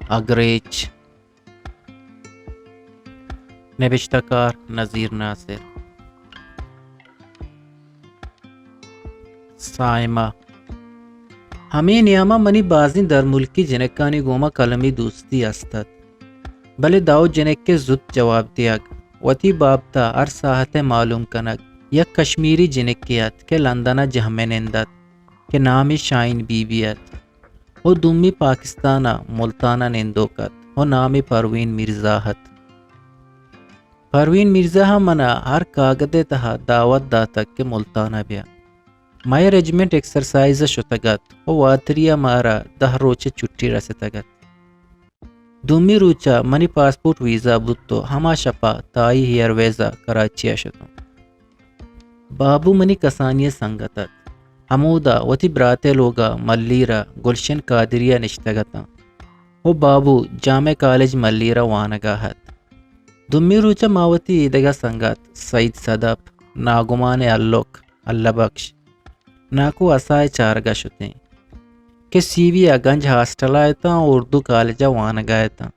اگریچ۔ نبشتہ کار: نذیر ناصر۔ سائمہ۔ ہمے نیاما منی بازیں درملکی جنکانی گوما کلمی دوستی است ات، بلے داؤ جنکے زوت جواب دیگ، وتی بابتا ہر ساہت ء معلوم کنگ۔ یک کشمیری جنکے ات کہ لندن ء جہمے نند ات کہ نامی شاہین بی بی ات۔ و دومی پاکستان ء ملتان ء نندوک ات و نامی پروین میرزا ات۔ پروین میرزا ء من ء ہر کاگد ء تہا دعوت داتگ کہ ملتان ء بیا۔ مئے رجمنٹ ایکسرسائز ء شتگ ات و واتری ء مارا دہ روچ ء چھٹی رستگ ات۔ دومی روچ ء منی پاسپورٹ ویزا بوت و ہما شپ ء تھائی ایئر ویز ء کراچی ء شتوں۔ بابو منی کسانی ء سنگت ات۔ ہمودا وتی برات ء لوگ ء ملیر ء گلشن قادری ء نشتگ اتاں و بابو جامعہ کالج ملیر ء وانگ ء ات۔ دومی روچ ء ما وتی ایدگہ سنگت سعید صدف، ناگمان ء الک، اللہ بخش، ناکو اسا ء چارگ ء شتیں کہ سی وی ء گنج ہاسٹل ء اتاں و اردو کالج ء وانگ ء اتاں۔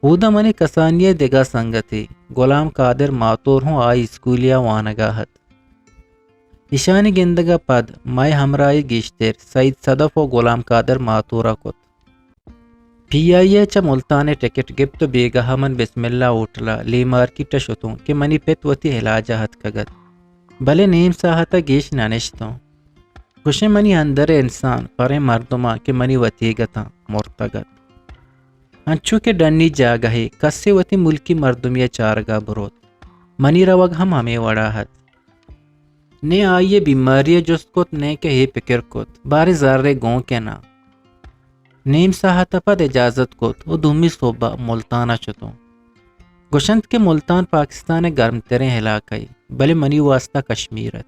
اودا منی کسانی ء دگہ سنگتے غلام قادر ماتور ہوں ہائی اسکولی ء وانگ ء ات۔ ایشانی گندگ ء پد مئے ہمراہی گیشتر سعید صدف و غلام قادر ماتور ء کت۔ پی آئی ء چہ ملتان ء ٹکٹ گپت و بیگاہ ء من بسم اللہ ہوٹل ء لی مارکیٹ ء شتوں کہ منی پت وتی علاج ء اتکگ ات، بلے نیم ساہت ء گیش نہ نشتوں۔ گوشیں منی اندر ء انسان پریں مردماں کہ منی وتیگ اتاں مرتگ ات۔ انچو کہ ڈنی جاگہے کسے وتی ملکی مردمی ء چارگ ء بروت، منی روگ ہم ہمے وڑا ات۔ نے آئی ء بیماری ء جست کت، نے کہ اے پکر کت، باریں زرے گوں کہ ناں۔ نیم ساہت ء پد اجازت کت و دومی سہب ء ملتان ء شتوں۔ گوشنت کہ ملتان پاکستان ء گرمتریں علاقہ یے، بلے منی واستا کشمیر ات۔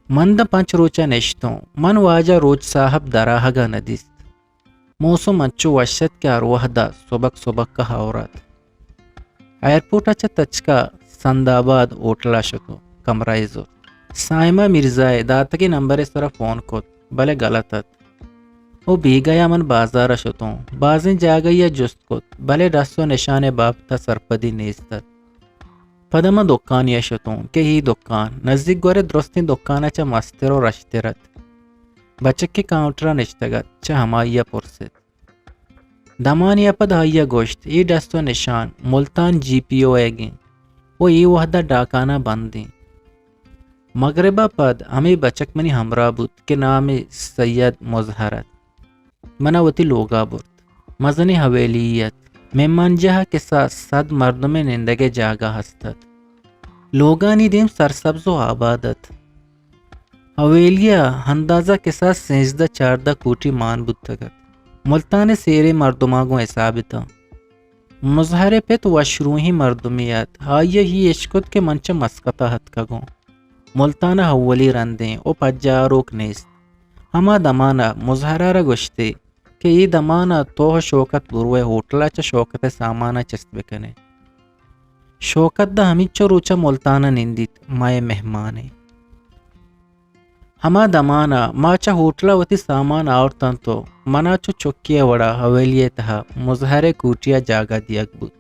من داں پنچ روچ ء نشتوں، من واجہ روچ صاحب دراہگ ء نہ دیست۔ موسم انچو وش ات کہ ہر وہد ء سبک سبک ء ہئور ات۔ ایئرپورٹ ء چہ تچک ء سند آباد ہوٹل ء شت و کمرہ ئے زرت۔ سائمہ مرزا ء داتگیں نمبر ء سرا فون کت، بلے گلت ات۔ و بیگاہ ء من بازار ء شتوں۔ بازیں جاگہے ء جست کت، بلے ڈس و نشان ء بابت ء سرپدی نیست ات۔ پدا من دکانے ء شتوں کہ اے دکان نزیک گورے درستیں دکان ء چہ مستر و رشتر ات۔ بچکے کاؤنٹر ء نشتگ ات، چہ ہمائی ء پرس ات۔ دمانے ء پد آئی ء گوشت، اے ڈس و نشان ملتان جی پی او ئیگ انت و اے وہد ء ڈاکانہ بند انت۔ مگرب ء پد ہمے بچک منی ہمراہ بوت کہ نام ئے سید مظہر ات۔ من ء وتی لوگ ء برت۔ مزنیں حویلی یے ات۔ مہمانجاہ ء کساس صد مردمے نندگ ء جاگہ ہست ات۔ لوگانی دیم سرسبز و آباد ات۔ حویلی ء اندازہ کساس سیزدہ چاردہ کوٹی مان بوتگ ات۔ ملتان ء سیریں مردماں گوں حساب اتاں۔ مظہر ء پت وشروہیں مردمے ات۔ آئی ء ہی اشکت کہ من چہ مسقط ء اتکگوں۔ ملتان ء اولی رندیں و پجاروک نیست۔ ہما دمان ء مظہر ء را گوشتے کہ اے دمان ء تو و شوکت بروئے ہوٹل ء چہ شوکت ء سامان ء چست بکنے۔ شوکت داں ہمینچو روچ ء ملتان ء نندیت، مئے مہمانے۔ ہما دمان ء ما چہ ہوٹل ء وتی سامان آورت انت و من ء چو چکے ء وڑا حویلی ء تہا مظہر ء کوٹی ء جاگہ دیگ بوت۔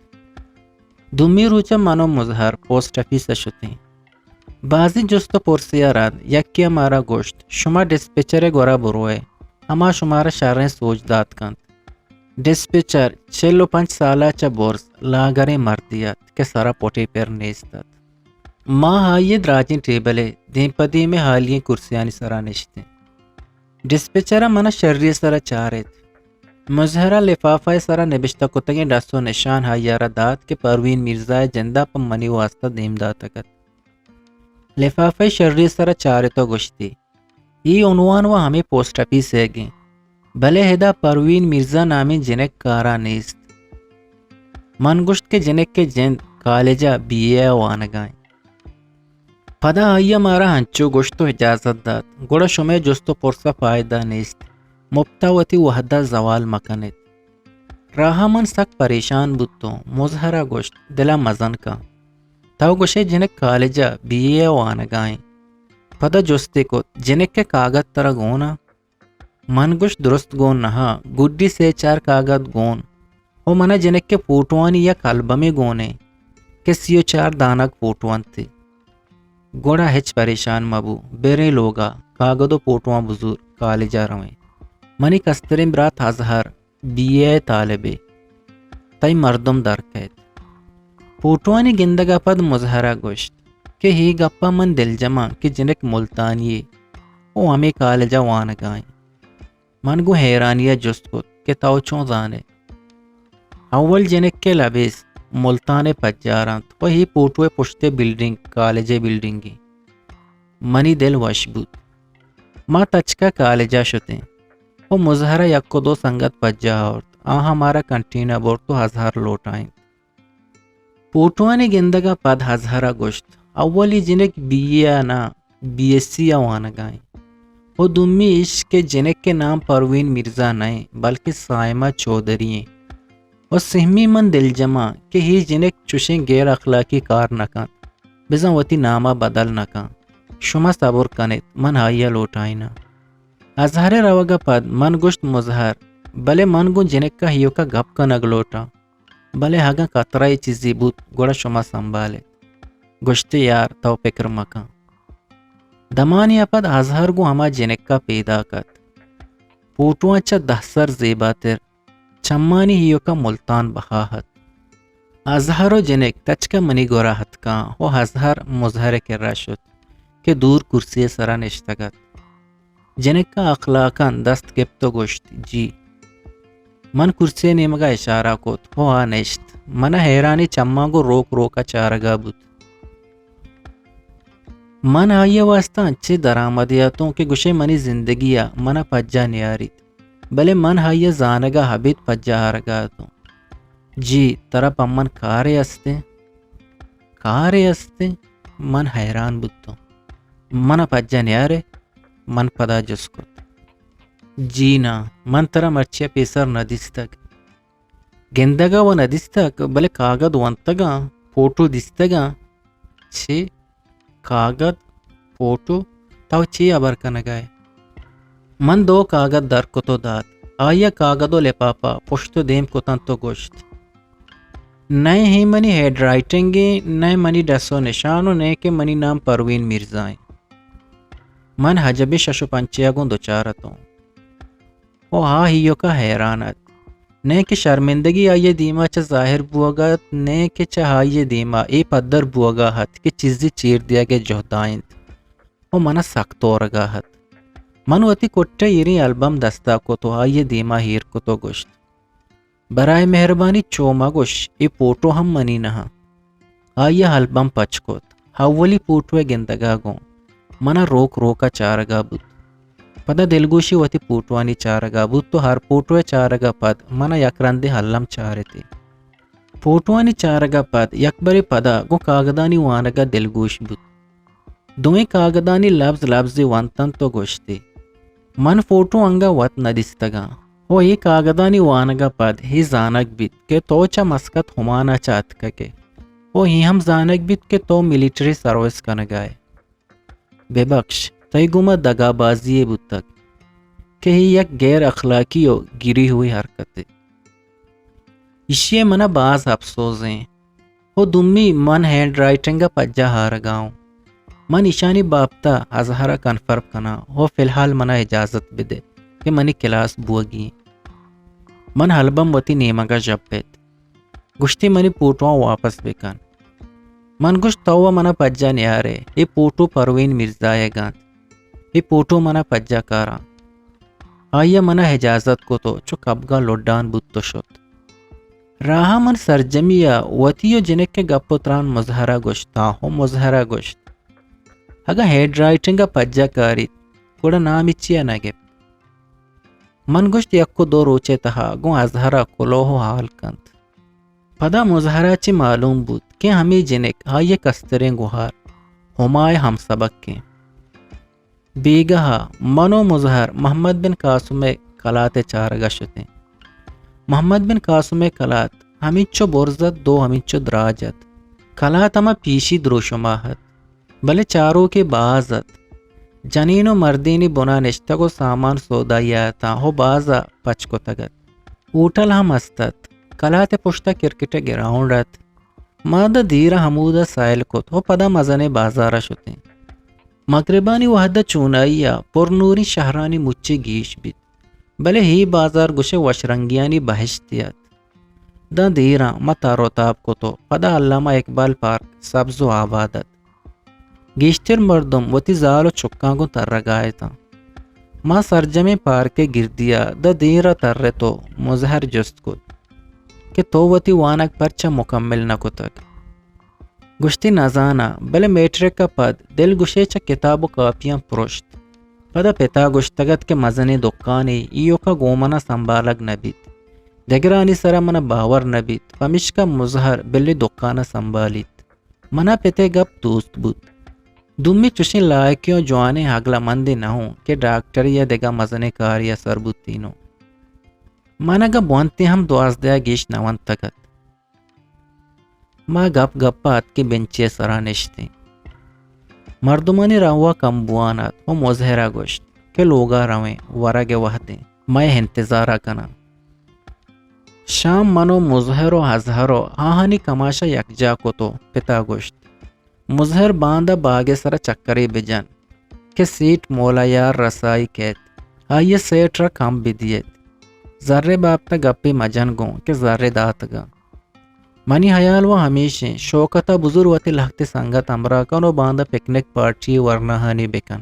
دومی روچ ء من و مظہر پوسٹ آفیس ء شتیں۔ بازیں جست و پرسے ء رند یکے ء مارا گوشت، شما ڈسپیچر ء گورا بروئے، ہما شمارا شریں سوج دات کنت۔ ڈسپیچر چل و پنچ سال ء چہ برز لاگریں مردے ات کہ سرا پٹے پر نیست ات۔ ما آئی ء دراجیں ٹیبل ء دیم پہ دیم ء ہالی ئیں کرسیانی سرا نشتیں۔ ڈسپیچر ء من ء شری ء سرا چارت۔ مظہر ء لفافہ ء سرا نبشتہ کتگیں ڈس و نشان آئی ء را دات کہ پروین میرزا ء جند ء پہ منی واستا دیم داتگ ات۔ لفافہ ء شری ء سرا چارت و گوشتی، اے عنوان و ہمے پوسٹ آفیس ئیگ انت، بلے ادا پروین میرزا نامیں جنک کارا نیست۔ من گوشت کہ جنک ء جند کالج ء بی اے ء وانگا انت۔ پدا آئی ء مارا انچو گوشت و اجازت دات، گڑا شمئے جست و پرس ء فائدہ نیست، مپت ء وتی وہد ء زوال مکن ات۔ راہ ء من سک پریشان بوتوں، مظہر ء گوشت، دل ء مزن کن، تو گوشئے جنک کالج ء بی اے ء وانگا انت۔ پدا جستے کت، جنک ء کاگد ترا گون ء؟ من گوشت، درست گون نہ ء، گڈی سے چار کاگد گون، ءُ من ءَ جنک ءِ پوٹوانی یک البمے گون اِنت کہ سی ءُ چار دانگ پوٹو اَنت۔ گڑا ہچ پریشان مہ بو، بریں لوگ ءَ، کاگد ءُ پوٹواں بزور، کالج ءَ رویں۔ منی کستریں برات اظہر بی اے ءِ طالبے، تئی مردم در کئیت۔ پوٹوانی گندگ ءَ پد مظہر ءَ گوشت کہ اے گپ ءَ من دلجم آں کہ جنک ملتانی یے ءُ ہمے کالج ءَ وانگ ءَ اِنت۔ من گوں حیرانی ءَ جست کت کہ تو چون زان ئے؟ اول جنک ءِ لبیس ملتان ءِ پجار اَنت ءُ اے پوٹو ءِ پشت ءِ بلڈنگ کالج ءِ بلڈنگ اِنت۔ منی دل وش بوت۔ ما تچک ءَ کالج ءَ شت ایں ءُ مظہر ءَ یک ءُ دو سنگت پجاہ آورت۔ آہاں مارا کنٹین ءَ برت ءُ اظہر لوٹائینت۔ پوٹوانی گندگ ءَ پد اظہر ءَ گوشت، اولی جنک بی اے ءَ نہ، بی ایس سی ءَ وانگ ءَ اِنت ءُ دومی ایش کہ جنک ءِ نام پروین مرزا نہ اِنت، بلکیں صائمہ چوہدری اِنت ءُ سہمی من دلجم آں کہ اے جنک چشیں غیر اخلاقی کار نہ کنت، بزاں وتی نام ءَ بدل نہ کنت۔ شما صبر کن ات، من آئی ءَ لوٹائیناں۔ اظہر ءِ روگ ءَ پد من گوشت، مظہر، بلے من گوں جنک ءَ ایوک ءَ گپ کنگ لوٹاں۔ بلے اگاں قطرہ ءِ چیزے بوت، گڑا شما سنبھال ات۔ گوشت ئے، یار، تو پکر مکن۔ دمانے ءَ پد اظہر گوں ہما جنک ءَ پیداک اَت۔ پوٹواں چہ دہ سر زیباتر، چمانی ایوک ءَ ملتان بہا اَت۔ اظہر ءُ جنک تچک ءَ منی گور ءَ اتکاں ءُ اظہر مظہر ءِ کرا شت کہ دور کرسی ءِ سرا نشتگ اَت۔ جنک ءَ اخلاقاً دست گپت ءُ گوشت، جی۔ من کرسی ءِ نیمگ ءَ اشارہ کت ءُ آ نشت۔ من ءَ حیرانی چماں گوں روک روک ءَ چارگ ءَ بوت۔ من آئی ءِ واستہ انچیں درآمدے اتوں کہ گوشئے منی زندگی ءَ من ءَ پجاہ نیاریت، بلے من آئی ءَ زانگ ءَ ابید پجاہ آرگ ءَ اتوں۔ جی، ترا پہ من کارے است ایں؟ کارے است ایں؟ من حیران بوتوں۔ من ءَ پجاہ نیارئے؟ من پدا جست کت۔ جی ناں، من ترا مرچی ءَ پیسر نہ دیستگ۔ گندگ ءَ وَ نہ دیستگ، بلے کاگد ونتگ آں، پوٹو دیستگ آں۔ چے؟ کاگد؟ پوٹو؟ تو چے ہبر کنگ ءَ ئے؟ من دو کاگد در کت ءُ دات۔ آئی ءَ کاگد ءُ لپاپ ءَ پشت ءُ دیم کت اَنت ءُ گوشت، نئے اے منی ہینڈ رائٹنگ ایں، نئے منی ڈس ءُ نشان ءُ نئے کہ منی نام پروین مرزا ایں۔ من عجبیں شش ءُ پنچے ءَ گوں دچار اتوں۔ ءُ آ ایوک ءَ حیران اَت۔ نئے کہ شرمندگی آئی ءِ دیم ءَ چہ ظاہر بوگ ءَ اَت، نئے کہ چہ آئی ءِ دیم ءَ اے پدر بوگ ءَ اَت کہ چیزے چیر دیگ ءِ جہد ءَ اِنت ءُ من ءَ سک تورگ ءَ اَت۔ من وتی کٹ ءَ ایریں البم دست ءَ کت ءُ آئی ءِ دیم ءَ ایر کت ءُ گوشت، برائے مہربانی چو مہ گوش، اے پوٹو ہم منی نہ اَنت۔ آئی ءَ البم پچ کت۔ اولی پوٹو ءِ گندگ ءَ گوں من ءَ روک روک ءَ چارگ ءَ بوت۔ پدا دلگوشی وتی پوٹوانی چارگ ءَ بوت ءُ ہر پوٹو ءِ چارگ ءَ پد من ءَ یک رندے الم چارت ئے۔ پوٹوانی چارگ ءَ پد یکبرے پدا گوں کاگدانی وانگ ءَ دلگوش بوت۔ دوئیں کاگدانی لبز لبزے ونت اَنت ءُ گوشت ئے، من فوٹو انگہ وت نہ دیستگ آں۔ ءُ اے کاگدانی وانگ ءَ پد اے زانگ بیت کہ تو چہ مسقط عمان ءَ چہ اتکگ ئے۔ ءُ اے ہم زانگ بیت کہ تو ملٹری سروس کنگ ءَ ئے۔ ببخش، تئی گوما دگابازی یے بوتگ کہ اے یک غیر اخلاقی ءُ گریہوئی حرکتے۔ ایشی ءَ من ءَ باز اپسوز ایں۔ ءُ دومی من ہینڈ رائٹنگ ءَ پجاہ آرگ ءَ اوں۔ من ایشانی بابت ءَ اظہر ءَ کنفرم کناں ءُ فی الحال من ءَ اجازت بدے کہ منی کلاس بوگی ایں۔ من البم وتی نیمگ ءَ ژپت۔ گوشتی، منی پوٹواں واپس بکن۔ من گوشت، تو وَ من ءَ پجاہ نیارئے، اے پوٹو پروین مرزا ئیگ اَنت۔ اے پوٹو من ءَ پجاہ کاراں۔ آئی ءَ من ءَ اجازت کت ءُ چو کبگاں لڈان بوت ءُ شت۔ راہ ءَ من سرجمی ءَ وتی ءُ جنک ءِ گپ ءُ تران مظہر ءَ گوشتاں ءُ مظہر ءَ گوشت، اگاں ہینڈ رائٹنگ ءَ پجاہ کاریت، گڑا نام چیا نہ گپت؟ من گوشت، یک ءُ دو روچ ءِ تہا گوں اظہر ءَ کلوہ ءُ ہال کنت۔ پدا مظہر ءَ چہ معلوم بوت کہ ہمے جنک آئی ءِ کستریں گہار ہما ءِ ہمسبک ایں۔ بیگاہ ءَ من ءُ مظہر محمد بن قاسم ءِ کلات ءِ چارگ ءَ شت ایں۔ محمد بن قاسم ءِ کلات ہمینچو برز اَت، دو ہمینچو دراج اَت۔ کلات ہما پیشی دروشم ءَ اَت، بلے چاروکے باز اَت۔ جنین ءُ مردینی بن ءَ نشتگ ءُ سامان سودائی ءَ اَتاں ءُ باز ءَ پچ کتگ اَت۔ ہوٹل ہم است اَت۔ کلات ءِ پشت ءَ کرکٹ ءِ گراؤنڈ اَت۔ ما داں دیر ءَ ہمود ءَ سیل کت ءُ پدا مزنیں بازار ءَ شت ایں۔ مگربانی وہد ءَ چونائی ءَ پر نوریں شہرانی مچی گیش بیت، بلے اے بازار گوشئے وش رنگیانی بہشتے اَت۔ داں دیراں ما تر ءُ تاب کت ءُ پدا علامہ اقبال پارک سبز ءُ آباد اَت۔ گیشتر مردم وتی زال ءُ چکاں گوں ترگ ءَ اِت اَنت۔ ما سرجمیں پارک ءِ گردی ءَ داں دیر ءَ ترت ءُ مظہر ءَ جست کت کہ تو وتی وانگ پرچا مکمل نہ کتگ؟ گوشتی نزاناں، بلے میٹرک ءَ پد دل گوشئے چہ کتاب ءُ کاپیاں پرشت۔ پدا پت ءَ گوشتگ اَت کہ مزنیں دکانے ایوک ءَ گوں من ءَ سنبھالگ نہ بیت۔ دگرانی سر ءَ من ءَ باور نہ بیت، پمیشکا مظہر بلی دکان ءَ سنبھالیت۔ من ءَ پت ءِ گپ دوست بوت۔ دومی چشیں لائقیں ءُ جوانیں عقلمندے نہ اوں کہ ڈاکٹری یا دگہ مزنیں کارے ءَ سر بوتینوں۔ من اگاں بونتیں ہم دوازدہ ءَ گیش نہ ونتگ اَت۔ ما گپ گپ ءَ اتکیں بنچے ءِ سرا نشتیں۔ مردمانی روا کم بوان اَت ءُ مظہر ءَ گوشت کہ لوگ ءَ رویں، ورگ ءِ وہد ایں، مئے انتظار ءَ کناں۔ شام من ءُ مظہر ءُ اظہر ءُ آہانی کماش ءَ یکجاہ کت ءُ پت ءَ گوشت، مظہر، باندا باگ ءِ سرا چکرے بجن کہ سیٹھ مولا یار رسائی کئیت، آئی ءَ سیٹھ را کمب بدئیت۔ زر ءِ بابت ءَ گپے مجن گوں کہ زر ئے داتگ اَنت۔ منی ہیال وَ ہمیش اِنت، شوکت ءَ بزور وتی لہتے سنگت ہمراہ کن ءُ باندا پکنک پارٹی ورناہانی بکن۔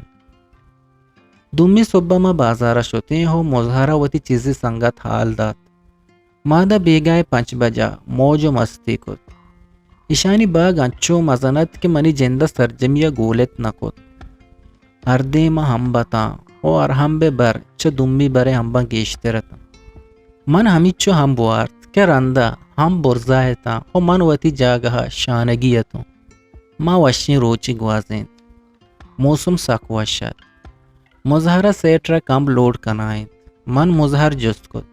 دومی سہب ءَ ما بازار ءَ شتیں ءُ مظہر ءَ وتی چیزے سنگت ہال دات۔ ما داں بیگاہ ءِ پنچ بجہ موج ءُ مستی کت۔ ایشانی باگ انچو مزن اَت کہ منی جند ءَ سرجمی ءَ گولت نہ کت۔ ہر دیم ءَ ہمب اتاں ءُ ہر ہمب ءِ بر چہ دومی بر ءِ ہمباں گیشتر اتاں۔ من ہمینچو ہمب وارت کہ رند ءَ ہمب برزا اتاں ءُ من وتی جاگہ ءَ شانگی اتوں۔ ما وشیں روچے گوازینت۔ موسم سک وش اَت۔ مظہر ءَ سیٹھ را کمب لوڈ کنائینت۔ من مظہر ءَ جست کت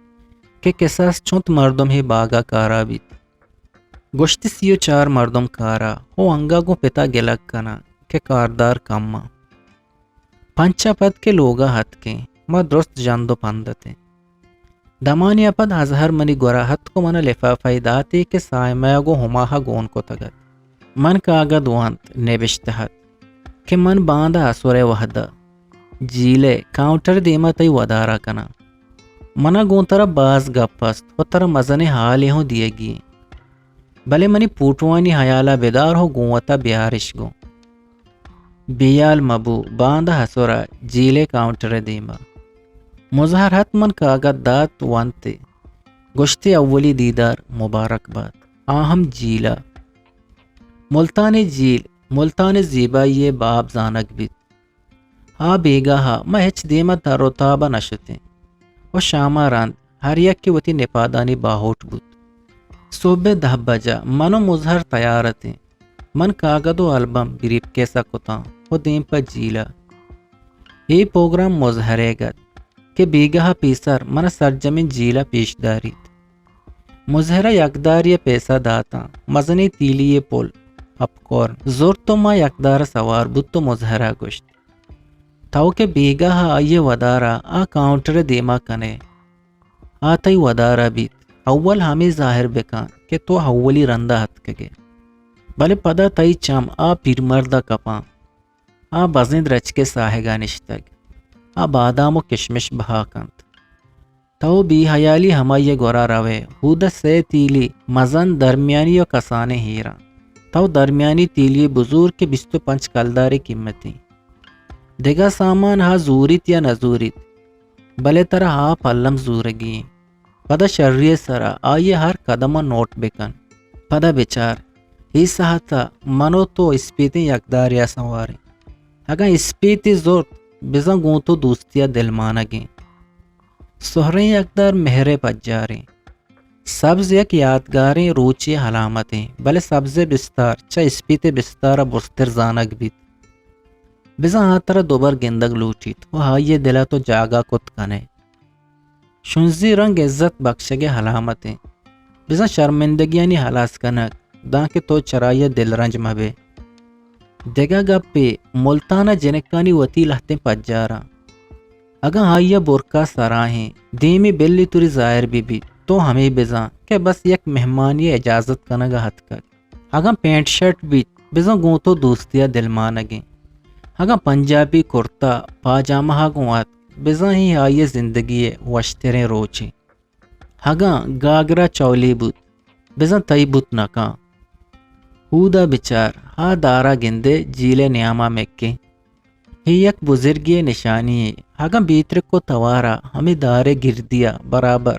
کہ کساس چنت مردم ہے باگ ءَ کار ءَ بیت۔ گوشتی سی ءُ چار مردم کار ءَ ءُ انگہ گوں پت ءَ گلگ کناں کہ کاردار کم اَنت۔ پنچ ءَ پد کہ لوگ ءَ اتکیں، ما درست ژند ءُ پند اتیں۔ دمانے ءَ پد اظہر منی گور ءَ اتک ءُ من ءَ لفافہ یے داتے کہ سائمہ ءَ گوں ہما ءَ گون کتگ اَت۔ من کاگد ونت، نبشتہ اَت کہ من باندا اسر ءِ وہد ءَ جیل ءِ کاؤنٹر ءِ دیم ءَ تئی ودار ءَ کناں۔ من ءَ گوں ترا باز گپ است ءُ ترا مزنیں ہالے ہوں دیگی اِنت۔ بلے منی پوٹوانی ہیال ءَ بدار ءُ گوں وت ءَ بیار اِش گوں۔ بے ہیال مہ بو، باندا اسر ءَ جیل ءِ کاؤنٹر ءِ دیم ءَ۔ مظہر ءَ من کاگد دات، ونت ئے۔ گوشتی اولی دیدار مبارک بات۔ آ ہم جیل ءَ۔ ملتان ءِ جیل، ملتان ءِ زیبائی ءِ باب زانگ بیت۔ آ بیگاہ ءَ ما ہچ دیم ءَ تر ءُ تاب ءَ نہ شتیں ءُ شام ءَ رند ہر یکے وتی نپادانی باہوٹ بوت۔ سہب ءِ دہ بجہ من ءُ مظہر تیار اتیں۔ من کاگد ءُ البم بریف کیس ءَ کتاں ءُ دیم پہ جیل ءَ۔ اے پروگرام مظہر ئیگ اَت کہ بیگاہ ءَ پیسر من ءَ سرجمیں جیل ءَ پیش داریت۔ مظہر ءَ یکدارے ءَ پیسہ داتاں، مزنیں تیلی یے پل، پاپ کارن زرت ءُ ما یکدار ءَ سوار بوت ءُ مظہر ءَ گوشت، تو کہ بیگاہ ءَ آئی ءِ ودار ءَ آ کاؤنٹر ءِ دیم ءَ کن ئے، آ تئی ودار ءَ بیت۔ اول ہمے زاہر بکن کہ تو اولی رند ءَ اتکگ ئے۔ بلے پدا تئی چم آ پیرمرد ءَ کپاں۔ آ بزیں درچکے ءِ ساہگ ءَ نشتگ۔ آ بادام ءُ کشمش بہا کنت۔ تو بے ہیالی ہمائی ءِ گور ءَ رو ئے۔ اود ءَ سئے تیلی مزن، درمیانی ءُ کسانیں ایر اَنت۔ تو درمیانی تیلی ءَ بزور کہ بیست ءُ پنچ کلدارے قیمت اِنت۔ دگہ سامان ءَ زوریت یا نہ زوریت، بلے ترا آ پلم زورگی اِنت۔ پدا شری ءِ سرا آئی ءِ ہر قدم ءَ نوٹ بکن۔ پدا بچار، اے ساعت ءَ من ءُ تو اسپیتیں یکدارے ءَ سوار ایں۔ اگاں اسپیتے زرت، بزاں گوں تو دوستی ءَ دلمانگ ایں۔ سہریں یکدار مہر ءِ پجار ایں۔ سبز یک یاتگاریں روچے ءِ علامت ایں، بلے سبز ءِ بستار چہ اسپیت ءِ بستار ءَ برزتر زانگ بیت۔ بزاں آ ترا دوبر گندگ لوٹیت ءُ آئی ءِ دل ءَ تو جاگہ کت کن ئے۔ شنزی رنگ عزت بکشگ ءِ علامت ایں۔ بزاں شرمندگیانی ہلاس کنگ، دانکہ تو چرائی ءَ دلرنج مہ بئے۔ دگہ گپے، ملتان ءَ جنکانی وتی لہتیں پجار اَنت۔ اگاں آئی ءِ برقع سرا ایں، دیمی بلی توری ظاہر بہ بیت، تو ہمے بزاں کہ بس یک مہمانی ءِ اجازت کنگ ءَ اتکگ۔ اگاں پینٹ شرٹ بیت، بزاں گوں تو دوستی ءَ دلمانگیں۔ اگاں پنجابی کرتا پاجامہ ءَ گوں اتک، بزاں اے آئی ءِ زندگی ءِ وشتریں روچے۔ اگاں گاگرا چولی بوت، بزاں تئی بوت نہ کن۔ ہود ءَ بچار، آ دار ءَ گندئے جیل ءِ نیام ءَ مکیں۔ اے یک بزرگی ءِ نشانی یے۔ اگاں بے ترک ءُ توار ءَ ہمے دار ءِ گردی ءَ برابر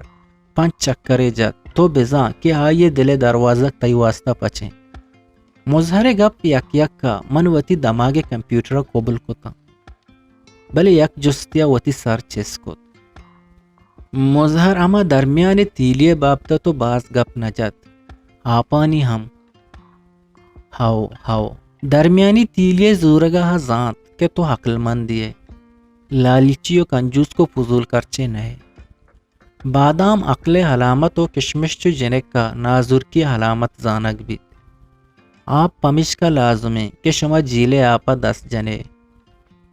پنچ چکرے جت، تو بزاں کہ آئی ءِ دل ءِ دروازگ تئی واستا پچ ایں۔ مظہر ءِ گپ یک یک ءَ من وتی دماگ ءِ کمپیوٹر ءَ قبول کتاں، بلے یک جستے ءَ وتی سر چست کت۔ مظہر، ہما درمیانی تیلی ءِ بابت ءَ تو باز گپ نہ جت، آپانی ہم۔ ہئو، ہئو۔ درمیانی تیلی ءِ زورگ ءَ آ زانت کہ تو عقلمندے ئے، لالچی ءُ کنجوس ءُ فضول خرچے نہ ئے۔ بادام عقل ءِ علامت ءُ کشمش چو جنک ءَ نازرکی ءِ علامت زانگ بیت۔ آپ پمیشکا لازم ایں کہ شما جیل ءِ آپ ءَ دست جن ئے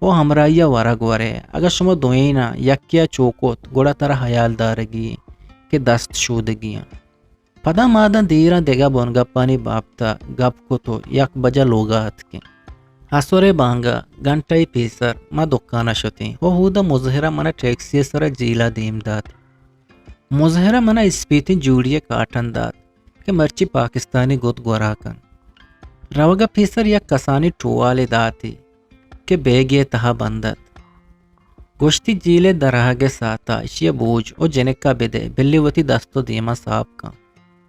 ءُ ہمراہی ءَ ورگ ور ئے۔ اگاں شما دوئیناں یکے ءَ چو کت، گڑا ترا ہیال دارگی ایں کہ دست شودگی آں۔ پدا ما داں دیراں دگہ بنگپانی بابت ءَ گپ کت ءُ یک بجہ لوگ ءَ اتکیں۔ عصر ءِ بانگ ءَ گھنٹہ ئے پیسر ما دکان ءَ شتیں ءُ ہود ءَ مظہر ءَ من ءَ ٹیکسی ءِ سر ءَ جیل ءَ دیم دات۔ مظہر ءَ من ءَ اسپیتیں جوڑی ءِ کاٹن دات کہ مرچی پاکستانی گد گورا کن۔ روگ ءَ پیسر یک کسانیں ٹوالے داتے کہ بیگے ءِ تہا بند ات۔ گوشتی، جیل ءِ درآہگ ءِ ساعت ءَ ایشی ءَ بوج ءُ جنک ءَ بدئے، بلے وتی دست ءُ دیما ساپ کن۔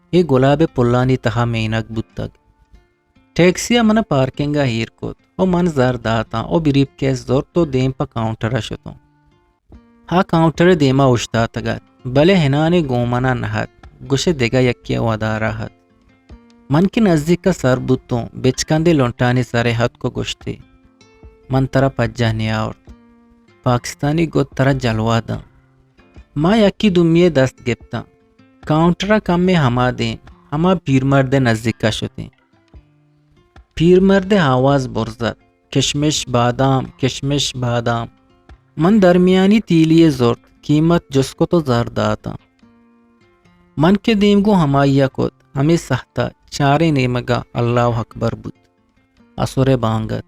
اے گلاب ءِ پلانی تہا مینگ بوتگ۔ ٹیکسی ءَ من ءَ پارکنگ ءَ ایر کت ءُ من زر داتاں ءُ بریف کیس زرت ءُ دیم پہ کاؤنٹر ءَ شتوں۔ آ کاؤنٹر ءِ دیما اوشتاتگ ات، بلے ہنانے گوں من ءَ نہ ات، گوشئے دگہ یکے ءَ ودار ءَ ات۔ من کہ نزیک ءَ سر بوتوں، بچکندے لنٹانی سر ءَ اتک ءُ گوشتی، من ترا پجاہ نیاورت۔ پاکستانی گد ترا جلوہ داں۔ ما یکے دومی ءِ دست گپتاں۔ کاؤنٹر ءَ کمے ہما دیم، ہما پیرمرد ءِ نزیک ءَ شتیں۔ پیرمرد ءِ آواز برز ات، کشمش بادام، کشمش بادام۔ من درمیانی تیلی یے زرت، قیمت جست کت ءُ زر داتاں۔ من کہ دیم گوں ہمائی ءَ کت، ہمے ساہت ءَ چاریں نیمگ ءَ اللہ اکبر بوت۔ عصر ءِ بانگ ات۔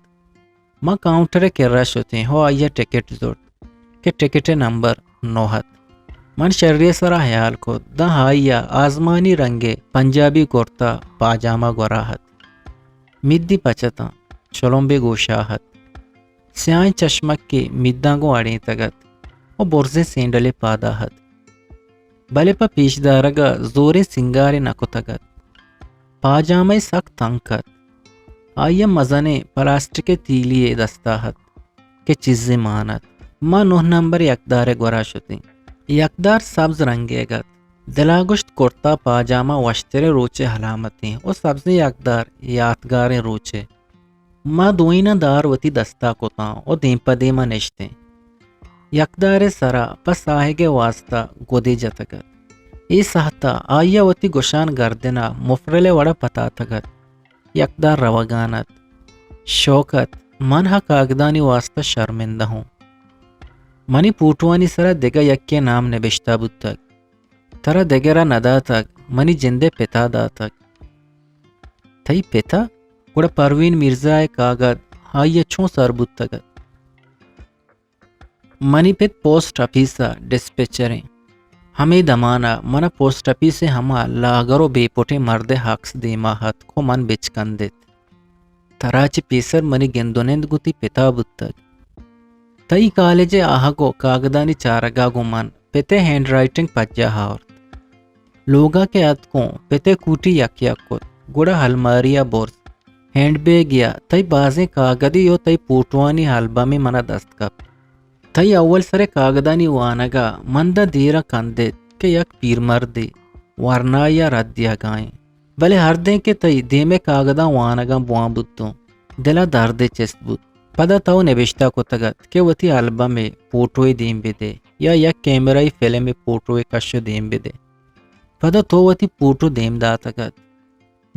ما کاؤنٹر ءِ کرا شتیں ءُ آئی ءَ ٹکٹ زرت کہ ٹکٹ ءِ نمبر نو ات۔ من شری ءِ سرا ہیال کت، داں آئی ءَ آزمانی رنگ ءِ پنجابی کرتا پاجامہ گورا ات۔ مدی پچ اتاں، چلمبے گوشا ات۔ سیاہیں چشمکے مداں گوں اڑینتگ ات ءُ برزیں سینڈلے پادا ات۔ بلے پہ پیش دارگ ءَ زوریں سینگارے نہ کتگ ات۔ پاجامہ ئے سک تنک ات۔ آئی ءَ مزنیں پلاسٹک ءِ تیلی یے دست ءَ ات کہ چیزے مان ات۔ ما نُہ نمبر یکدار ءِ گورا شتیں۔ یکدار سبز رنگیگ ات۔ دل ءَ گوشت، کرتا پاجامہ وشتریں روچ ءِ علامت ایں ءُ سبزیں یکدار یاتگاریں روچے۔ ما دوئیناں دار وتی دست ءَ کتاں ءُ دیم پہ دیم ءَ نشتیں۔ یکدار ءِ سرا پہ ساہگ ءِ واستا گدے جتگ ات۔ اے ساہت ءَ آئی ءَ وتی گشان گردن ءَ مفرل ءِ وڑ ءَ پتاتگ ات۔ یکدار روگان ات۔ شوکت، من ہا کاگدانی واستا شرمندہ اوں۔ منی پوٹوانی سرا دگہ یکے ءِ نام نبشتہ بوتگ۔ ترا دگرا نداتگ، منی جندئے پتا داتگ۔ تئی پتا؟ گڑا پروین میرزا ءِ کاگد آئی ءَ چون سر بوتگ ات؟ منی پت پوسٹ آفیس ءَ ڈسپیچر ایں۔ ہمے دمان ءَ من ءَ پوسٹ آفیس ءِ ہما لاگر ءُ بے پٹیں مرد ءِ عکس دیما اتک ءُ من بچکندت۔ ترا چہ پیسر منی گند ءُ نند گوں تئی پتا بوتگ۔ تئی کالج ءِ آہگ ءُ کاگدانی چارگ ءَ گوں من پت ءِ ہینڈ رائٹنگ پجاہ آورت۔ لوگ ءَ کہ اتکوں، پت ءِ کوٹی یک یک کت، گڑا الماری ءَ برز، ہینڈ بیگے ءَ تئی بازیں کاگدے ءُ تئی پوٹوانی البمے من ءَ دست کپت۔ تئی اول سر ءِ کاگدانی وانگ ءَ من داں دیر ءَ کندت کہ یک پیرمردے ورنایے ءَ رد دیگ ءَ ایں۔ بلے ہردیں کہ تئی دیم ءِ کاگداں وانگ ءَ بوان بوتوں، دل ءَ دردے چست بوت۔ پدا تو نبشتہ کتگ ات کہ وتی البم ءِ پوٹوے دیم بدے یا یک کیمرہ ءِ فلم ءِ پوٹوے کش ءُ دیم بدے۔ پدا تو وتی پوٹو دیم داتگ ات۔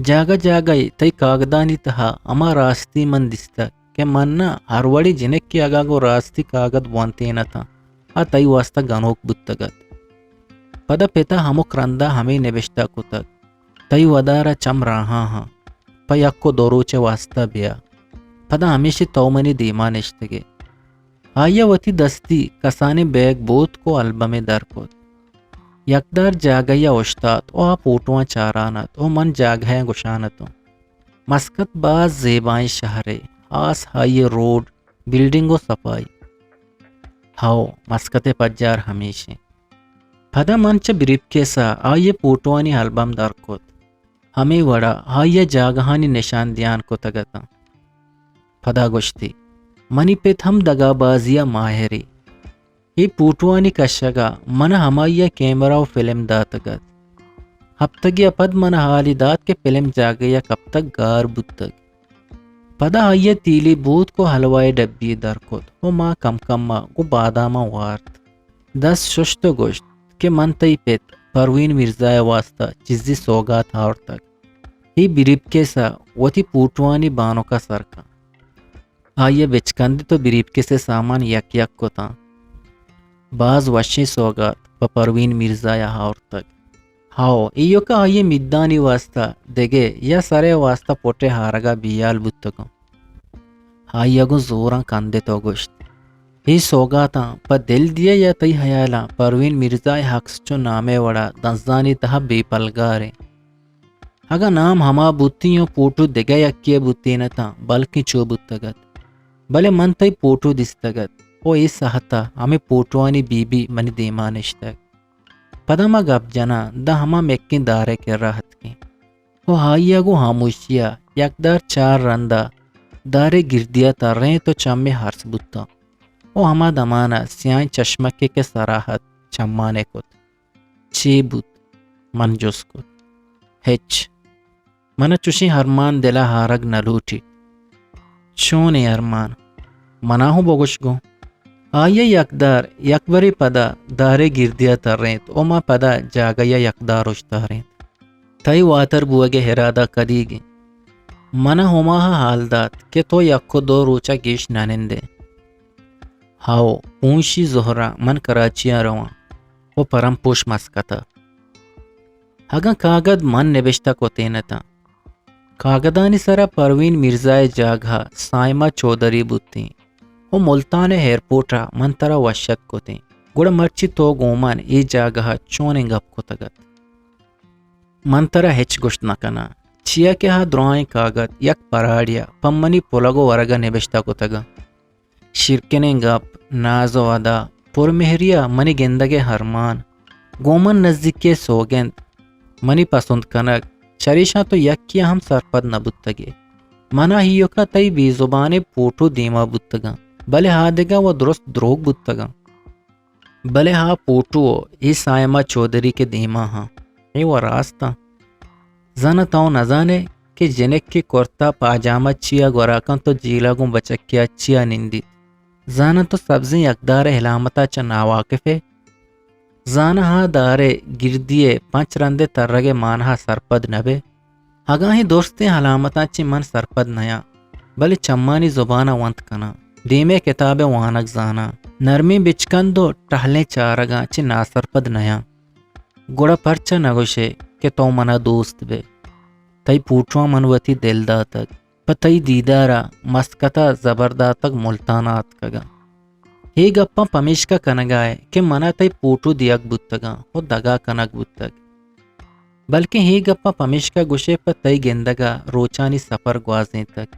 جاگہ جاگہ ءَ تئی کاگدانی تہا ہما راستی من دیستگ کہ من ءَ ہر وڑیں جنکے اگاں گوں راستی کاگد بوانتین اتاں، آ تئی واستا گنوک بوتگ ات۔ پدا پتا ہمک رندا ہمے نبشتہ کتگ، تئی ودارا چم راہاں ہاں، پہ یک و دو روچ واسطہ بیا۔ پدا ہمیشی تو منی دیما نشتگے۔ آئیا وتی دستی کسانیں بیگ بوتک و البمے در کت۔ یکدار جاگہیا اوشتات و آ پوٹواں چاران ات و من جاگہیا گشان اتوں۔ مسقط باز زیبائیں شہرے، ہاس ہائی روڈ، بلڈنگ و صفائی۔ ہئو، مسقطے پجار ہمیش انت۔ پدا من چہ بریف کیسا آئیئے پوٹوانی البم در کت۔ ہمے وڑا آئیئے جاگہانی نشان دیان کتگ اتاں۔ پدا گوشتی، منی پت ہم دگابازیا ماہرے۔ اے پوٹوانی کشگا من ہمائیا کیمرہ و فلم داتگ ات۔ ہپتگے ء پد من حالی دات کہ فلم جاگہیا کپتگ گار بوتگ۔ پدا آئی ء تیلی بوتک و حلوائے ڈبی در کت و ما کم کم ء گوں باداماں وارت۔ دست ششت و گوشت کہ من تئی پت پروین مرزا ء واستا چیزی سوگات آورتگ۔ اے بریف کیس ء وتی پوٹوانی بانک ء سر کن۔ آئی ء بچکندت و بریف کیس ء سامان یک یک کتاں۔ باز وشیں سوگات پہ پروین مرزا ء آورتگ۔ ہئو، ایوکا آئی ء میدانی واستا دگہ یا سرے واستا پٹے ہارگا بیال بوتگاں۔ آئی ء گوں زوراں کندت و گوشت، اے سوگاتاں پہ دل دیئے یا تئی ہیالاں پروین مرزا ء عکس چو نامے وڑا دنزانی تہا بے پلگاریں۔ اگاں نام ہما بوتیں و پوٹو دگہ یکے ء بوتین اتاں، بلکیں چو بوتگ ات۔ بلے من تئی پوٹو دیستگ ات و اے ساہت ء ہمے پوٹوانی بی بی منی دیما نشتگ۔ پدا ما گپ جناں داں ہما مکیں دارے کرا اتکیں و آئی ء گوں ہاموشی ء یکدار چار رند ء دارے گردی ء ترینت و چمے ہرس بوتاں و ہما دمان ء سیاہیں چشمکے کہ سرا ات چمانے کت۔ چے بوت؟ من جست کت۔ ہچ۔ من ء چوشیں ارمان دل ء آرگ نہ لوٹیت۔ چونیں ارمان؟ من ء ہوں بگوش گوں۔ آئی ء یکدار یکبرے پدا دارے گردی ء ترینت و ما پدا جاگہ ء یکدار اوشتارینت۔ تئی واتر بوگ ء ارادہ کدیگ انت؟ من ء ہما ء حال دات کہ تو یک و دو روچ ء گیش نہ نندے۔ ہئو، پونشی زہر ء من کراچی ء رواں و پرم پوش مسقط ء۔ اگاں کاگد من نبشتہ کتین اتاں، کاگدانی سرا پروین مرزا ء جاگہ ء سائمہ چوہدری بوتیں و ملتان ء ایئرپورٹ ء من ترا وش اتک کتیں، گڑا مرچی تو گوں من اے جاگہ ء چونیں گپ کتگ ات؟ من ترا ہچ گوشت نہ کناں، چیا کہ آ درائیں کاگد یک پراڑے ء پہ منی پلگ و ورگ ء نبشتہ کتگ انت۔ شیرکنیں گپ، ناز و ادا، پرمہری ء منی گندگ ء ارمان، گوں من نزیکی ء سوگند، منی پسند کنگ، چریشاں تو یکے ء ہم سرپد نہ بوتگ ئے۔ من ء ایوک ء تئی بے زبانیں پوٹو دیما بوتگ انت، بلے آ دگہ و درست دروگ بوتگ انت۔ بلے آ پوٹو اے سائمہ چوہدری کہ دیما ہاں، اے و راست آں۔ زاناں تو نزانے کہ جنک کہ کرتا پاجامہ چیا گورا کنت و جیلا گوں بچکیا چیا نندیت؟ زاناں تو سبزیں یکدار ء علامتا چہ ناواقف ئے؟ زاناں آ دار ء گردی ء پنچ رند ء ترگ ء مانہا سرپد نہ بئے؟ اگاں اے درستیں علامتاں چہ من سرپد نیاں، بلے چمانی زبان ء ونت کناں، دیم ء کتاب ء وانگ زاناں، نرمیں بچکند و ٹہلیں چارگاں چہ ناسرپد نیاں، گڑا پرچا نہ گوش ئے کہ تو من ء دوست بئے؟ تئی پوٹواں من وتی دل داتگ، پہ تئی دیدار ء مسقط ء زبر داتگ ملتان ء اتکگاں۔ اے گپاں پمیشکا کنگا ئے کہ من ء تئی پوٹو دیگ بوتگاں و دگا کنگ بوتگ۔ بلکیں اے گپاں پمیشکا گوش ئے پہ تئی گندگ ء روچانی سپر گوازینتگ۔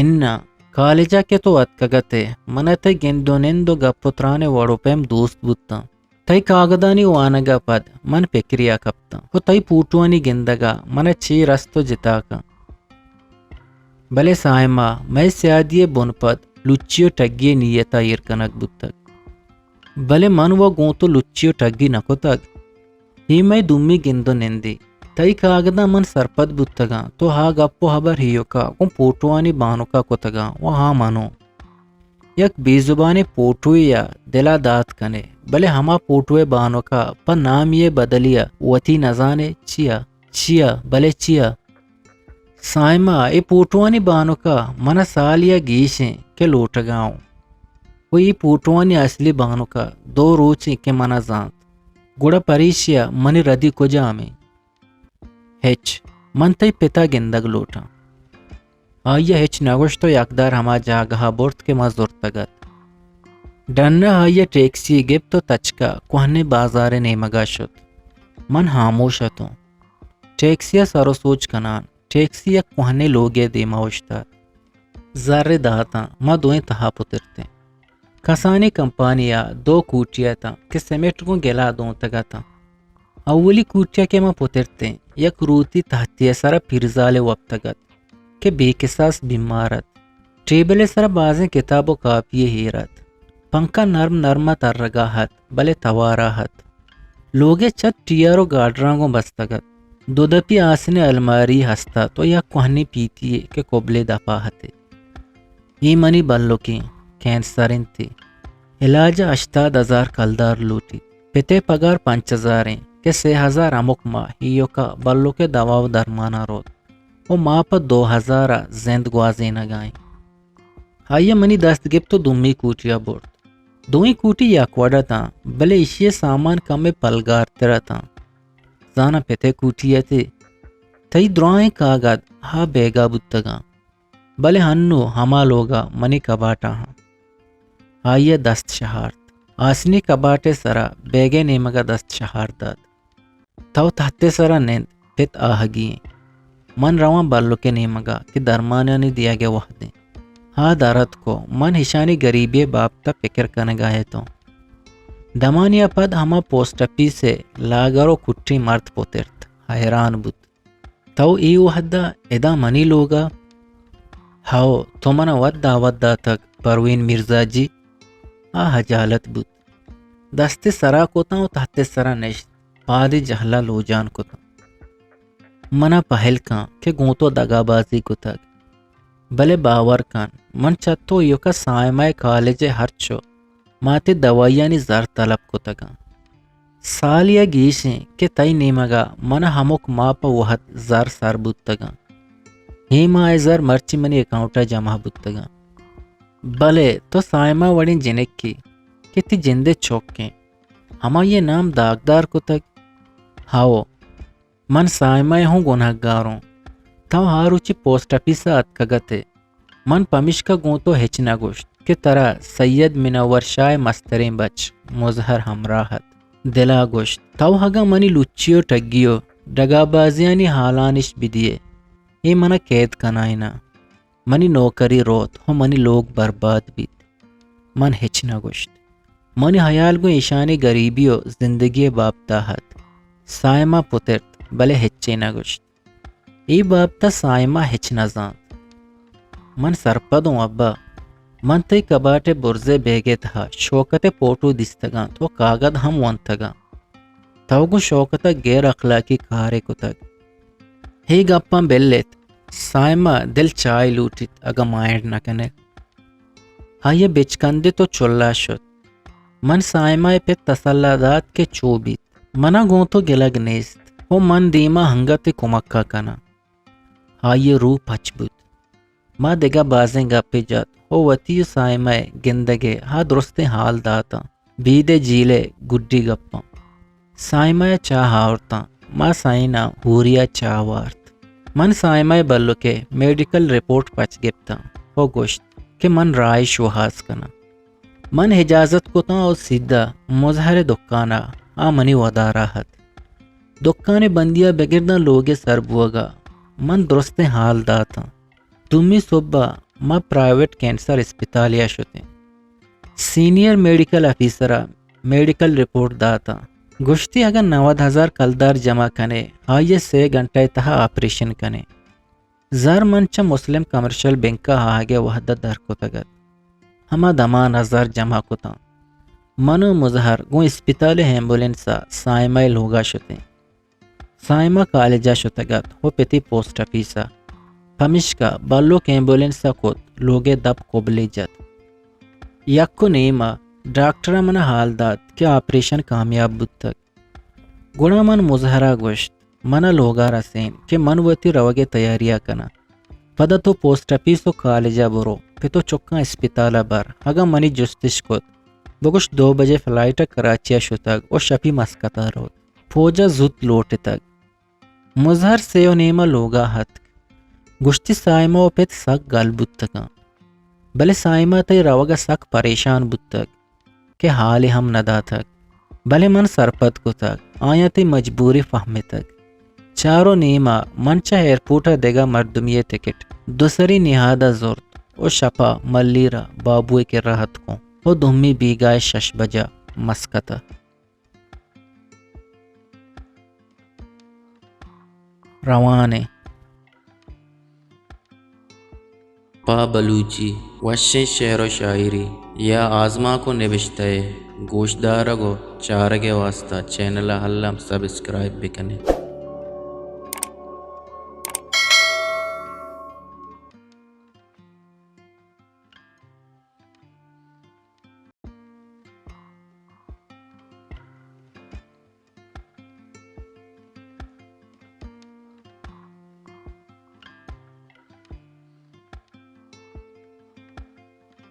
اناں، کالج ء کہ تو اتکگ ات ئے، من ء تئی گند و نند و گپ و تران ء وڑ و پیم دوست بوتاں۔ تئی کاگدانی وانگ ء پد من پکرے ء کپتاں و تئی پوٹوانی گندگ ء من ء چیر است و جتا کن۔ بلے سائما، مئے سیادی ء بنپد لچی و ٹگی ء نیت ء ایر کنگ بوتگ۔ بلے من و گوں تو لچی و ٹگی نہ کتگ۔ اے مئے دومی گند و نندے۔ تئی کاگداں من سرپد بوتگاں، تو آ گپ و ہبر ایوکا گوں پوٹوانی بانکا کتگاں و آ منو۔ یک بے زبانیں پوٹوے ء دل ء دات کن ئے، بلے ہما پوٹو ء بانک ء پہ نامی ء بدلی ء وتی نزان ئے چیا؟ چیا؟ بلے چیا؟ سائمہ، اے پوٹوانی بانک ء من ء سالے ء گیش ایں کہ لوٹگ ء اوں۔ و اے پوٹوانی اصلی بانک ء دو روچ ایں کہ من ء زانت۔ گڑا پریشیا منی ردی کجام ایں؟ ہچ، من تئی پتا گندگ لوٹاں۔ آئی ء ہچ نہ گوشت و یکدار ہما جاگہ ء برت کہ ما زرتگ ات۔ ڈن ء آئی ء ٹیکسی گپت و تچک ء کوہنیں بازار ء نیمگ ء شت۔ من ہاموش اتوں۔ ٹیکسی ء سر و سوج کنان، ٹیکسی یک کوہنیں لوگے ء دیما اوشتات۔ زر ء داتاں، ما دوئیں تہا پترتیں۔ کسانیں کمپانی ء دو کوٹی اتاں کہ سیمنٹ گوں گلا دونتگ اتاں۔ اولی کوٹی ء کہ ما پترتیں، یک روتی تہتی ء سرا پیرزالے وپتگ ات کہ بے کساس بیمار ات۔ ٹیبل ء سرا بازیں کتاب و کاپی ایر ات۔ پنکھا نرم نرم ء ترگا ات، بلے توارا ات۔ لوگ ء چھت ٹیار و گارڈراں گوں بستگ ات۔ دو دپی آسن ء الماری ہست ات و یک کوہنیں پیتی یے کہ کبلے دپا ات۔ اے منی بلکیں کینسر انت۔ علاج ء ہشتاد ہزار کلدار لوٹیت۔ پت ء پگار پنچ ہزار انت کہ سے ہزار ہمک ماہ ایوکا بلک ء دوا و درماناں روت و ما پہ دو ہزار ء زند گوازینگا ایں۔ آئی ء منی دست گپت و دومی کوٹی ء برت۔ دوئیں کوٹی یک وڑ اتاں، بلے ایشی ء سامان کمے پلگارتر اتاں۔ زاناں پت ء کوٹی ات ئے۔ تئی درائیں کاگد ہا بیگا بوتگاں۔ بلے ہنو ہما لوگا منی کباٹا ہاں۔ آئی ء دست شہارت۔ آسنی کباٹ ء سرا بیگ ء نیمگا دست شہار دات۔ تو تہت ء سرا نند، پت آہگی ایں۔ من رواں بلک ء نیمگا کہ درمانانی دیگ ء وہد ایں۔ ہا در اتک و من اشانی گریبی ء بابت ء پکر کنگا اتوں۔ دمانی ء پد ہما پوسٹ آفیس ء لاگر و کٹی مرد پترت، حیران بوت۔ تو اے وہدا ادا منی لوگا؟ ہئو، تو منا وت دعوت داتگ، پروین میرزا جی۔ آ ہجالت بوت۔ دست سرا کتاں و تحت سرا نشت، پادی جہلا لوجان کتاں۔ منا پہل کن کہ گوں تو دگابازی کتگ۔ بلے باور کن، من چہ تو ایوکا سائمہ ء کالج ء ہرچ و ماتی دوائیانی زر طلب کتگاں۔ سالے ء گیش انت کہ تئی نیمگ ء من ء ہمک ماہ پہ وہد زر سر بوتگاں۔ اے ماہ ء زر مرچی منی اکاؤنٹ ء جمع بوتگاں۔ بلے تو سائمہ وڑیں جنکے کہ تئی جند ء چک انت، ہمائی ء نام داگدار کتگ؟ ہئو، من سائمہ ء ہوں گنہگاروں۔ تو ہاروچی پوسٹ آفیس ء اتکگ ات ئے۔ من پمیشکا گوں تو ہچ نہ گوشت کہ ترا سید منور شاہ ء مستریں بچ مظہر ہمراہ ات۔ دل ء گوشت، تو اگاں منی لچی و ٹگی و ڈگابازیانی حالانش بدیئے، اے منا قید کنائیناں۔ منی نوکری روت و منی لوگ برباد بیت۔ من ہچ نہ گوشت۔ منی ہیال گوں ایشانی گریبی و زندگی ء بابت ء ات۔ سائمہ پترت، بلے ہچے نہ گوشت۔ اے بابت ء سائمہ ہچ نہ زانت۔ من سرپد اوں ابا۔ من تئی کباٹ ء برز ء بیگ ء تہا شوکت ء پوٹو دیستگ انت و کاگد ہم ونتگ انت۔ تو گوں شوکت ء غیر اخلاقی کارے کتگ۔ اے گپاں بل ایت۔ سائمہ دل چائے لوٹیت، اگاں مائنڈ نہ کن ئے۔ آئی ء بچکندت و چلا شت۔ من سائمہ ء پت تسلا دات کہ چو بیت۔ منا گوں تو گلگ نیست و من دیما انگت کمک ء کناں۔ آئی ء روح پچ بوت۔ ما دگہ بازیں گپے جت و وتی و سائمہ ء گندگ ء ہا درستیں حال داتاں۔ بید ء جیل ء گڈی گپاں۔ سائمہ ء چاہ آورتاں۔ ما سائیناں ہوری ء چاہ وارت۔ من سائمہ ء بلک ء میڈیکل رپورٹ پچ گپتاں و گوشت کہ من راہی شوہاز کناں۔ من اجازت کتاں و سیدھا مظہر ء دکان ء آ منی ودار ء ات۔ دکان ء بندی ء بگر داں لوگ ء سر بوگ ء من درستیں حال داتاں۔ دومی سہب ء ما پرائیویٹ کینسر اسپتالے ء شتیں۔ سینئر میڈیکل آفیسر ء میڈیکل رپورٹ داتاں۔ گوشتی، اگاں نود ہزار کلدار جمع کن ئے، آئی ء سے گھنٹہ ء تہا آپریشن کن ئے۔ زر من چہ مسلم کمرشل بینک ء آہگ ء وہد ء در کتگ ات۔ ہما دمان ء زر جمع کتاں۔ من و مظہر گوں اسپتال ء ایمبولینس ء سائمہ ء لوگ ء شتیں۔ سائمہ کالج ء شتگ ات و پتی پوسٹ آفیس ء۔ پمیشکا بلوک ایمبولینس ء کت، لوگ ء دپ کبلے جت۔ یک و نیم ء ڈاکٹر ء من ء حال دات کہ آپریشن کامیاب بوتگ۔ گڑا من مظہر ء گوشت، من ء لوگ ء رسین کہ من وتی روگ ء تیاری ء کناں۔ پدا تو پوسٹ آفیس و کالج ء برو، پت و چکاں اسپتال ء بر۔ اگاں منی جستش کت، بگوش دو بجے فلائٹ ءَ کراچی ءَ شتگ ءُ شپی مسقط ءَ روت۔ فوج ءَ زوت لوٹتگ۔ مظہر سے ءُ نیم ءَ لوگ ءَ اتک۔ گوشتی صائمہ ءُ پت سک گل بوتگ اَنت، بلے صائمہ تئی روگ ءَ سک پریشان بوتگ کہ حالے ہم نہ داتگ، بلے من سرپد کتگ، آیاں تئی مجبوری فہمتگ۔ چار ءُ نیم ءَ من چہ ایئرپورٹ ءَ دگہ مردمے ءِ ٹکٹ دو سری نہاد ءَ زرت ءُ شپ ءَ ملیر ءَ بابو ءِ کرا اتکوں ءُ دومی بیگاہ ءِ شش بجہ مسقط ءَ روان ایں۔ پہ بلوچی وشیں شعر ءُ شاعری یا آزمانک ءُ نبشتہ ءِ گوشدارگ ءُ چارگ ءِ واستہ چینل ءَ الم سبسکرائب بہ کن ات۔